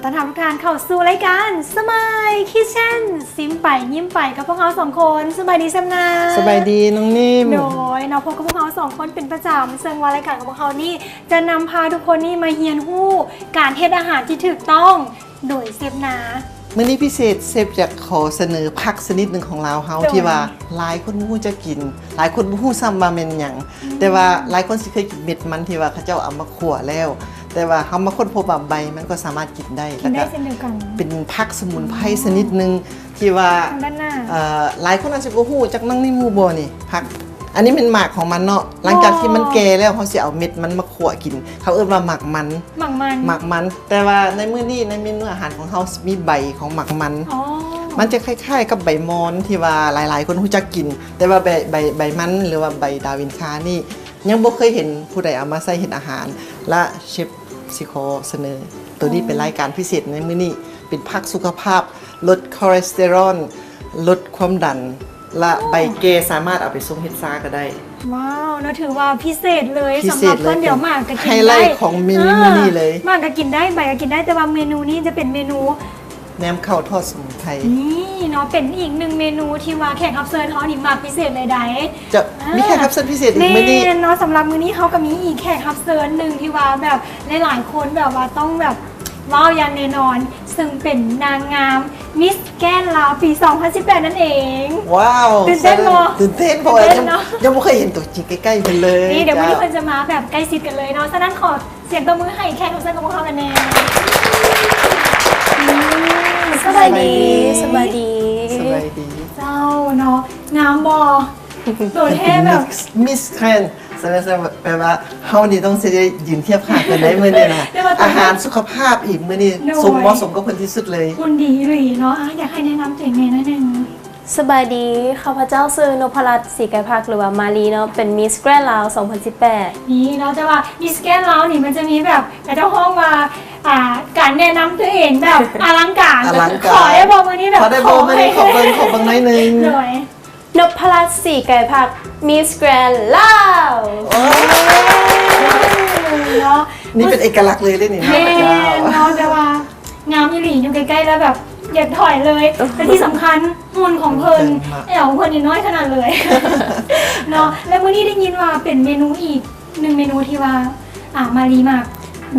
ຕ້ອນຮັບທຸກທ່ານເຂົ້າສູ່ລາຍການ Smile Kitchen ຊິມໄປຍິ້ມໄປກັບພວກເຮົາສອງຄົນ. ສະບາຍດີແຊມນາ. ສະບາຍດີນ້ອງນິ້ມ. ໂດຍເນາະ ພົບກັບພວກເຮົາສອງຄົນເປັນປະຈຳ ເຊິ່ງວ່າລາຍການຂອງພວກເຮົານີ້ຈະນຳພາທຸກຄົນນີ້ມາຮຽນຮູ້ການເຮັດອາຫານທີ່ຖືກຕ້ອງໂດຍເຊຟນາ. ມື້ນີ້ພິເສດ ເຊຟຢາກຂໍສະເໜີຜັກຊະນິດໜຶ່ງຂອງລາວເຮົາ ໂດຍ ທີ່ວ່າຫຼາຍຄົນບໍ່ຮູ້ຈັກກິນ, ຫຼາຍຄົນບໍ່ຮູ້ຊ້ຳວ່າແມ່ນຫຍັງ. ອືມ ແຕ່ວ່າຫຼາຍຄົນຊິເຄີຍກິນເມັດມັນທີ່ວ່າເຂົາເຈົ້າເອົາມາຂົ້ວແລ້ວ, ແຕ່ວ່າເຮົາມາຄົ້ນພົບວ່າໃບມັນກໍສາມາດກິນໄດ້ ກິນໄດ້ເຊັ່ນດຽວກັນ. ແລ້ວກໍເປັນຜັກສະໝຸນໄພຊະນິດໜຶ່ງ ອືມ ທີ່ວ່າ ທາງດ້ານໜ້າ ເອີ ຫຼາຍຄົນອາດຊິບໍ່ຮູ້ຈັກ. ນ້ອງນິ້ມຮູ້ບໍ່ນີ້? ຜັກ ອັນນີ້ແມ່ນໝາກຂອງມັນເນາະ. ບໍ່. ຫຼັງຈາກທີ່ມັນແກ່ແລ້ວ ເຮົາຊິເອົາເມັດມັນມາຂົ້ວກິນ. ເຂົາເອີ້ນວ່າໝາກມັນ. ໝາກມັນ. ໝາກມັນ. ແຕ່ວ່າໃນມື້ນີ້ ໃນເມນູອາຫານຂອງເຮົາ ມີໃບຂອງໝາກມັນ. ອໍ. ມັນຈະຄ້າຍໆກັບໃບມອນທີ່ວ່າຫຼາຍໆຄົນຮູ້ຈັກກິນ, ແຕ່ວ່າໃບ ໃບ ໃບມັນ ຫຼືວ່າໃບດາວິນຄານີ້ ຍັງບໍ່ເຄີຍເຫັນຜູ້ໃດເອົາມາໃຊ້ເຮັດອາຫານ. ແລະ ເຊຟຊິຂໍສະເໜີໂຕນີ້ເປັນລາຍການພິເສດໃນມື້ນີ້, ເປັນຜັກສຸຂະພາບ, ລົດຄໍເລສເຕີຣອນ, ລົດຄວາມດັນ ແລະ ໃບແກ່ສາມາດເອົາໄປຊົງເຮັດຊາກໍໄດ້. ວ້າວ ເນາະ ຖືວ່າພິເສດເລີຍ. ພິເສດເລີຍ. ສຳລັບຕົ້ນດຽວໝາກກໍກິນໄດ້, ໄຮໄລຂອງເມນູມື້ນີ້ເລີຍ. ເອີ ໝາກກໍກິນໄດ້, ໃບກໍກິນໄດ້, ແຕ່ວ່າເມນູນີ້ຈະເປັນເມນູ ແໜມເຂົ້າທອດສະໝຸນໄພ. ນີ້ເນາະ ເປັນອີກໜຶ່ງເມນູທີ່ວ່າແຂກຮັບເຊີນເຮົານີ້ມັກພິເສດເລີຍໃດ໋. ຈະ ອ່າ ມີແຂກຮັບເຊີນພິເສດອີກມື້ນີ້. ແມ່ນເນາະ, ສຳລັບມື້ນີ້ເຮົາກໍມີອີກແຂກຮັບເຊີນໜຶ່ງທີ່ວ່າແບບຫຼາຍໆຄົນແບບວ່າຕ້ອງແບບ ວ້າວ ຢ່າງແນ່ນອນ, ເຊິ່ງເປັນນາງງາມມິສແກຣນລາວປີສອງພັນສິບແປດນັ້ນເອງ. ວ້າວ ຕື່ນເຕັ້ນບໍ່? ຕື່ນເຕັ້ນ ເພາະວ່າ ຕື່ນເຕັ້ນເນາະ ຍັງ ຍັງບໍ່ເຄີຍເຫັນຕົວຈິງໃກ້ໆເພິ່ນເລີຍ. ນີ້ ດຽວມື້ນີ້ ເຈົ້າ ເພິ່ນຈະມາແບບໃກ້ຊິດກັນເລີຍເນາະ. ສະນັ້ນ ຂໍສຽງຕົບມືໃຫ້ແຂກຮັບເຊີນຂອງພວກເຮົາກັນແດ່. ອືມ ສະບາຍດີ. ສະບາຍດີ. ສະບາຍດີ. ເຈົ້າເນາະ ງາມບໍ່? ໂຕແທ້ແບບ ມິສ ມິສແກຣນ ສະແດງວ່າ ແປວ່າເຮົານີ້ຕ້ອງຊິໄດ້ຢືນທຽບຂ້າງກັນໄດ້ມື້ນີ້ນະ. ແຕ່ວ່າ ອາຫານສຸຂະພາບອີກມື້ນີ້ ໂດຍ ສົມ ເໝາະສົມກັບເພິ່ນທີ່ສຸດເລີຍ. ຫຸ່ນດີອີ່ຫຼີເນາະ. ອາ ຢາກໃຫ້ແນະນຳຕົວເອງແດ່ໜ້ອຍໜຶ່ງ. ສະບາຍດີ, ຂ້າພະເຈົ້າຊື່ ນົບພະລັດ ສີໄກພັກ ຫຼືວ່າ ມາລີເນາະ, ເປັນມິສແກຣນລາວສອງພັນສິບແປດ. ນີ້ເນາະ, ແຕ່ວ່າມິສແກຣນລາວນີ້ມັນຈະມີແບບ ເຂົາເຈົ້າຮ້ອງວ່າ ອ່າ ການແນະນຳຕົວເອງແບບອະລັງການ. ອະລັງການ. ຂໍໄດ້ບໍ່ມື້ນີ້ ແບບ ຂໍໄດ້ບໍ່ມື້ນີ້? ຂໍເບິ່ງ ຂໍເບິ່ງໜ້ອຍໜຶ່ງ. ໂດຍ. ນົບພະລັດ ສີໄກພັກ ມິສແກຣນລາວ. ໂອ້ຍ ເນາະ ນີ້ເປັນເອກະລັກເລີຍເດ້ນີ້ເນາະ. ແມ່ນເນາະ ແຕ່ວ່າງາມອີ່ຫຼີ ຢູ່ໃກ້ໆແລ້ວແບບຢາກຖອຍເລີຍ. ແລະທີ່ສຳຄັນ ຫຸ່ນຂອງເພິ່ນ ແອວຂອງເພິ່ນນີ້ນ້ອຍຂະໜາດເລີຍເນາະ. ແລະມື້ນີ້ໄດ້ຍິນວ່າເປັນເມນູອີກໜຶ່ງເມນູທີ່ວ່າ ອ່າ ມາລີມັກ.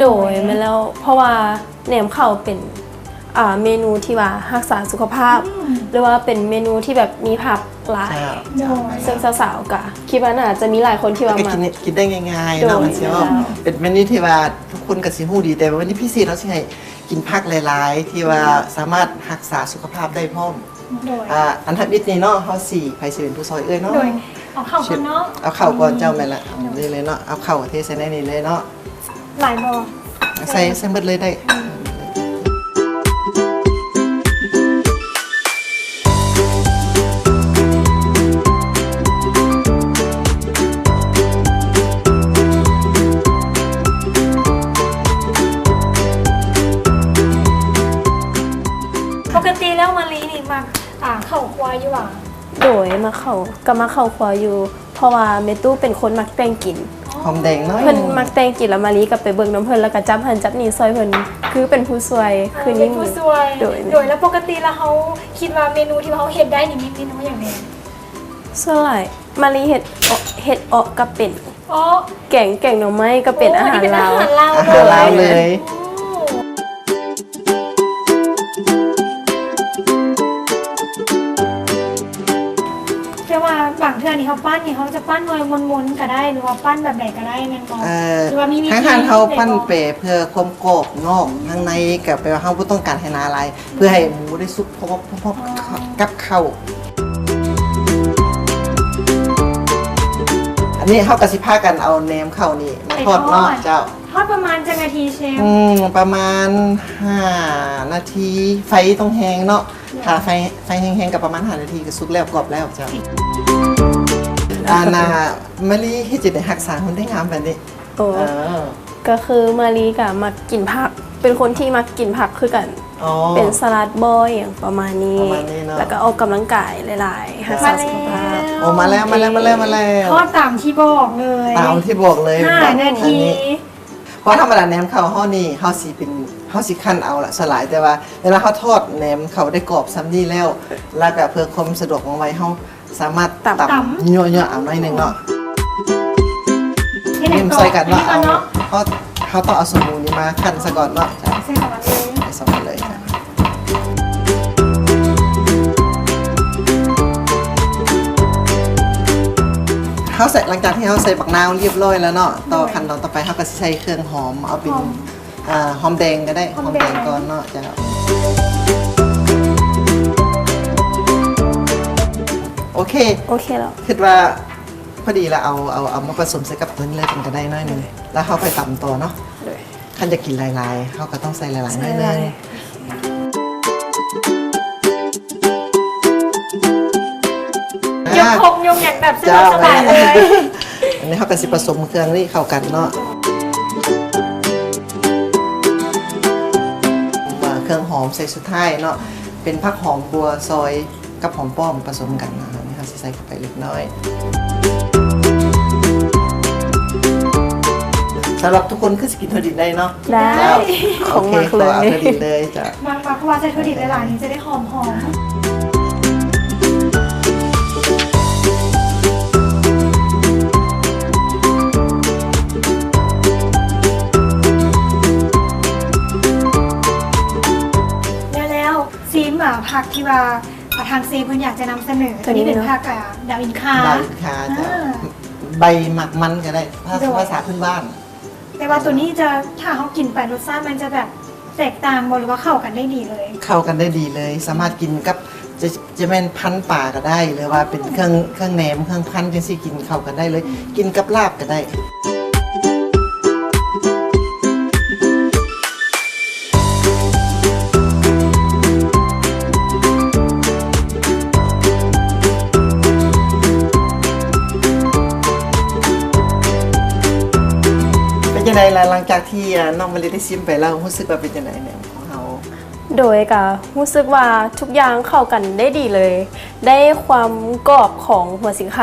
ໂດຍ ແມ່ນແລ້ວ ເພາະວ່າ ແໜມເຂົ້າເປັນ ອ່າ ເມນູທີ່ວ່າຮັກສາສຸຂະພາບ ອືມ ຫຼືວ່າເປັນເມນູທີ່ແບບມີຜັກຫຼາຍ. ເຈົ້າ ໂດຍ ເຊິ່ງສາວໆກະຄິດວ່າໜ້າຈະມີຫຼາຍຄົນທີ່ວ່າ ແລ້ວກໍກິນ ມັກ ກິນໄດ້ງ່າຍໆເນາະ. ໂດຍ ມັນຊິວ່າ ແມ່ນແລ້ວ ເປັນເມນູທີ່ວ່າທຸກຄົນກໍຊິຮູ້ດີ, ແຕ່ວ່າມື້ນີ້ພິເສດ ເຮົາຊິໃຫ້ກິນຜັກຫຼາຍໆ ທີ່ວ່າສາມາດຮັກສາສຸຂະພາບໄດ້ພ້ອມ. ໂດຍ ອ່າ ອັນທຳອິດນີ້ເນາະ ເຮົາຊິ ໃຜຊິເປັນຜູ້ຊ່ອຍເອື້ອຍເນາະ? ໂດຍ ເອົາເຂົ້າກ່ອນເນາະ. ເອົາເຂົ້າກ່ອນ. ອືມ ເຈົ້າ ແມ່ນລະ ໂດຍ ນີ້ເລີຍເນາະ ເອົາເຂົ້າເທໃສ່ໃນນີ້ເລີຍເນາະ. ຫຼາຍບໍ່? ໃສ່ ໃສ່ໝົດເລີຍໄດ້. ປົກກະຕິແລ້ວມາລີນີ້ມັກ ອ່າ ເຂົ້າຄົວຢູ່ຫວາ? ໂດຍ ມັກເຂົ້າ ກໍມັກເຂົ້າຄົວຢູ່ ເພາະວ່າແມ່ຕູ້ເປັນຄົນມັກແຕ່ງກິນ. ຫອມແດງເນາະ. ເພິ່ນມັກແຕ່ງກິນ ແລ້ວມາລີກໍໄປເບິ່ງນຳເພິ່ນ ແລ້ວກໍຈັບຫັ້ນຈັບນີ້ຊ່ວຍເພິ່ນ ຄືເປັນຜູ້ຊ່ວຍ. ອ່າ ຄືຍິງ ເປັນຜູ້ຊ່ວຍ. ໂດຍ ໂດຍ ແລ້ວປົກກະຕິແລ້ວເຮົາຄິດວ່າເມນູທີ່ວ່າເຮົາເຮັດໄດ້ນີ້ ມີເມນູຫຍັງແດ່? ສ່ວນຫຼາຍມາລີເຮັດ ເອາະ ເຮັດເອາະກໍເປັນ. ເອາະ ແກງ ແກງໜໍ່ໄມ້ກໍເປັນ ໂອ້ ອາຫານລາວ. ອາຫານລາວເລີຍ. ໂອ້ ແຕ່ວ່າບາງເທື່ອນີ້ເຮົາປັ້ນນີ້ ເຮົາຈະປັ້ນໜ່ວຍມົນໆກໍໄດ້ ຫຼືວ່າປັ້ນແບບໃດກໍໄດ້ແມ່ນບໍ່? ເອີ ຫຼືວ່າມີວິທີ ທາງຮ້ານເຮົາປັ້ນແປເພື່ອຄວາມກອບນອກ ອືມ ທາງໃນກໍແປວ່າເຮົາບໍ່ຕ້ອງການໃຫ້ໜາຫຼາຍ ເພື່ອໃຫ້ໝູໄດ້ສຸກພ້ອມໆກັບເຂົ້າ. ອັນນີ້ເຮົາກໍຊິພາກັນເອົາແໜມເຂົ້ານີ້ມາທອດເນາະ. ໄປທອດ. ເຈົ້າ. ທອດປະມານຈັກນາທີເຊຟ? ອືມ ປະມານຫ້ານາທີ ໄຟຕ້ອງແຮງເນາະ. ໂດຍ. ຖ້າໄຟ ໄຟແຮງໆກໍປະມານຫ້ານາທີກໍສຸກແລ້ວ ກອບແລ້ວເຈົ້າ. ອັນນ່າ ມາລີເຮັດຈັ່ງໃດຮັກສາຫຸ່ນໄດ້ງາມປານນີ້? ໂອ້ ເອີ ກໍຄືມາລີກໍມັກກິນຜັກ ເປັນຄົນທີ່ມັກກິນຜັກຄືກັນ. ອໍ ເປັນສະຫຼັດບໍ ອີ່ຫຍັງປະມານນີ້ ປະມານນີ້ເນາະ. ແລ້ວກໍອອກກຳລັງກາຍຫຼາຍໆ ຮັກສາສຸຂະພາບ. ໂອ້ ມາແລ້ວ ມາແລ້ວ ມາແລ້ວ ມາແລ້ວ. ທອດຕາມທີ່ບອກເລີຍ ຕາມທີ່ບອກເລີຍ. ຫ້ານາທີ. ເພາະທຳມະດາແໜມເຂົ້າເຮົານີ້ ເຮົາຊິເປັນ ເຮົາຊິຄັ້ນເອົາລະສ່ວນຫຼາຍ, ແຕ່ວ່າເວລາເຮົາທອດແໜມເຂົ້າໄດ້ກອບສ່ຳນີ້ແລ້ວ ແລ້ວກະເພື່ອຄວາມສະດວກວ່ອງໄວ ເຮົາສາມາດຕຳ ຕຳ ຍົວໆເອົາໜ້ອຍໜຶ່ງເນາະ. ເຮັດຫຍັງຕໍ່? ເຮົາ ເຮົາຕ້ອງເອົາສົມໝູນີ້ມາຄັ້ນຊະກ່ອນເນາະ. ໃສ່ສອງອັນເລີຍ ໃສ່ສອງອັນເລີຍ. ເຮົາໃສ່ ຫຼັງຈາກທີ່ເຮົາໃສ່ບັກນາວຮຽບຮ້ອຍແລ້ວເນາະ, ຕໍ່ ໂດຍ ຂັ້ນຕອນຕໍ່ໄປເຮົາກະຊິໃສ່ເຄື່ອງຫອມ ເອົາເປັນ ຫອມ ອ່າ ຫອມແດງກະໄດ້ ຫອມແດງ ຫອມແດງກ່ອນເນາະ. ເຈົ້າ ໂອເຄ ໂອເຄແລ້ວ ຄິດວ່າພໍດີລະ. ເອົາ ເອົາ ເອົາມາປະສົມໃສ່ກັບໂຕນີ້ເລີຍກະໄດ້ໜ້ອຍໜຶ່ງ ແລ້ວເຮົາຄ່ອຍຕຳຕໍ່ເນາະ. ໂດຍ ຄັນຢາກກິນຫຼາຍໆ ເຮົາກະຕ້ອງໃສ່ຫຼາຍໆໜ້ອຍໜຶ່ງ. ຍົກຄົກຍົກຫຍັງແບບສະດວກສະບາຍເລີຍ. ອັນນີ້ເຮົາກະຊິປະສົມເຄື່ອງນີ້ເຂົ້າກັນເນາະ. ເຄື່ອງຫອມໃສ່ສຸດທ້າຍເນາະ, ເປັນຜັກຫອມບົວຊອຍ ກັບຫອມປ້ອມປະສົມກັນນະ. ອັນນີ້ເຮົາຊິໃສ່ເຂົ້າໄປເລັກນ້ອຍ. ສຳລັບທຸກຄົນຄືຊິກິນຖົ່ວດິນໄດ້ເນາະ? ໄດ້ ເຈົ້າ ຂອງມັກເລີຍ ໂອເຄ ເອົາຖົ່ວດິນເລີຍ. ເຈົ້າ ມັກ ມັກ ເພາະວ່າໃສ່ຖົ່ວດິນຫຼາຍໆນີ້ຈະໄດ້ຫອມໆ. ແລ້ວ ແລ້ວ ຊີມ ອ່າ ຜັກທີ່ວ່າ ອ່າ ທາງເຊຟເພິ່ນຢາກຈະນຳສະເໜີ ໂຕນີ້ເປັນ ໂຕນີ້ເນາະ ຜັກ ອ່າ ດາວອິນຄາ ດາວອິນຄາ ເຈົ້າ ອ່າ ໃບໝາກມັນກະໄດ້ ພາ ໂດຍ ພາສາພື້ນບ້ານ. ແຕ່ວ່າໂຕນີ້ຈະ ຖ້າເຮົາກິນໄປ ລົດຊາດມັນຈະແບບແຕກຕ່າງບໍ່ ຫຼືວ່າເຂົ້າກັນໄດ້ດີເລີຍ? ເຂົ້າກັນໄດ້ດີເລີຍ ສາມາດກິນກັບ ຈະ ຈະແມ່ນພັນປາກະໄດ້ ຫຼືວ່າເປັນເຄື່ອງ ເຄື່ອງແໜມ ເຄື່ອງພັນຈັ່ງຊີ້ ກິນເຂົ້າກັນໄດ້ເລີຍ ກິນກັບລາບກະໄດ້. ເປັນຈັ່ງໃດລະ ຫຼັງຈາກທີ່ ອ່າ ນ້ອງມະລິໄດ້ຊີມໄປແລ້ວ ຮູ້ສຶກວ່າເປັນຈັ່ງໃດແໜມຂອງເຮົາ? ໂດຍ ກະຮູ້ສຶກວ່າທຸກຢ່າງເຂົ້າກັນໄດ້ດີເລີຍ ໄດ້ຄວາມກອບຂອງຫົວສີໄຄ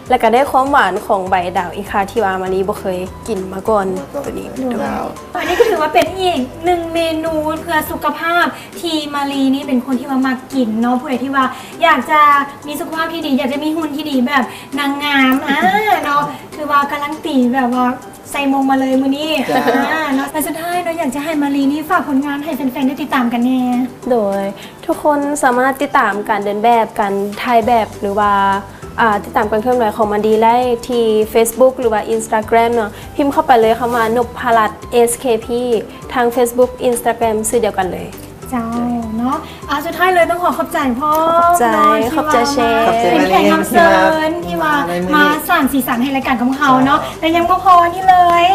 ແລະກະໄດ້ຄວາມຫວານຂອງໃບດາວອິນຄາທີ່ວ່າມາລີບໍ່ເຄີຍກິນມາກ່ອນ ມາກ່ອນ ໂຕນີ້. ໂດຍ ໂດຍ ອັນນີ້ກະຖືວ່າເປັນອີກໜຶ່ງເມນູເພື່ອສຸຂະພາບ ທີ່ມາລີນີ້ເປັນຄົນທີ່ວ່າມັກກິນເນາະ. ຜູ້ໃດທີ່ວ່າຢາກຈະມີສຸຂະພາບທີ່ດີ ຢາກຈະມີຫຸ່ນທີ່ດີແບບນາງງາມ ອ່າ ເນາະ ຖືວ່າການันตีແບບວ່າ ໃສ່ມົງມາເລີຍມື້ນີ້ ເຈົ້າ ອ່າ ເນາະ. ແລະສຸດທ້າຍເນາະ ຢາກຈະໃຫ້ມາລີນີ້ຝາກຜົນງານໃຫ້ແຟນໆໄດ້ຕິດຕາມກັນແດ່. ໂດຍ ທຸກຄົນສາມາດຕິດຕາມການເດີນແບບ ການຖ່າຍແບບ ຫຼືວ່າ ອ່າ ຕິດຕາມການເຄື່ອນໄຫວຂອງມາລີໄດ້ທີ່ເຟສບຸກ ຫຼືວ່າອິນສະຕາແກຣມເນາະ, ພິມເຂົ້າໄປເລີຍຄຳວ່າ ນົບພະລັດ ເອສເຄພີ ທາງເຟສບຸກ ອິນສະຕາແກຣມ ຊື່ດຽວກັນເລີຍ. ເຈົ້າ ເນາະ ອ່າ ສຸດທ້າຍເລີຍຕ້ອງຂໍຂອບໃຈພໍ່ ຂອບໃຈ ເນາະ ຂອບໃຈເຊຟ ທີ່ວ່າມາເປັນແຂກຮັບເຊີນທີ່ວ່າມາສ້າງສີສັນໃຫ້ລາຍການຂອງພວກເຮົາເນາະ. ເຈົ້າ ແລະຍັງບໍ່ພໍນີ້ເລີຍ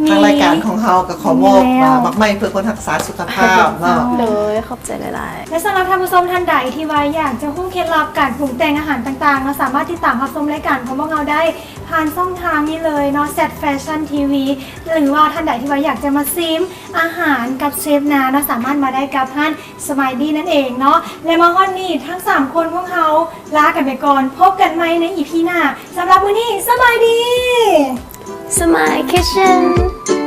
ທາງລາຍການຂອງເຮົາກະຂໍມອບ ມີແລ້ວ ໝາກໄມ້ເພື່ອຄົນຮັກສາສຸຂະພາບເນາະ. ໂດຍ ຂອບໃຈຫຼາຍໆ. ແລະສຳລັບທ່ານຜູ້ຊົມທ່ານໃດທີ່ວ່າຢາກຈະຮູ້ເຄັດລັບການປຸງແຕ່ງອາຫານຕ່າງໆເນາະ ສາມາດຕິດຕາມຮັບຊົມລາຍການຂອງພວກເຮົາໄດ້ຜ່ານຊ່ອງທາງນີ້ເລີຍເນາະ ແຊັດແຟຊັ່ນທີວີ ຫຼືວ່າທ່ານໃດທີ່ວ່າຢາກຈະມາຊີມ ອາຫານກັບເຊຟນາເນາະ ສາມາດມາໄດ້ກັບຮ້ານສະມາຍດີນັ້ນເອງເນາະ. ແລະມາຮອດນີ້ທັງສາມຄົນພວກເຮົາລາກັນໄປກ່ອນ ພົບກັນໃໝ່ໃນອີພີໜ້າ. ສຳລັບມື້ນີ້ສະບາຍດີ ສະມາຍຄິດເຊັນ.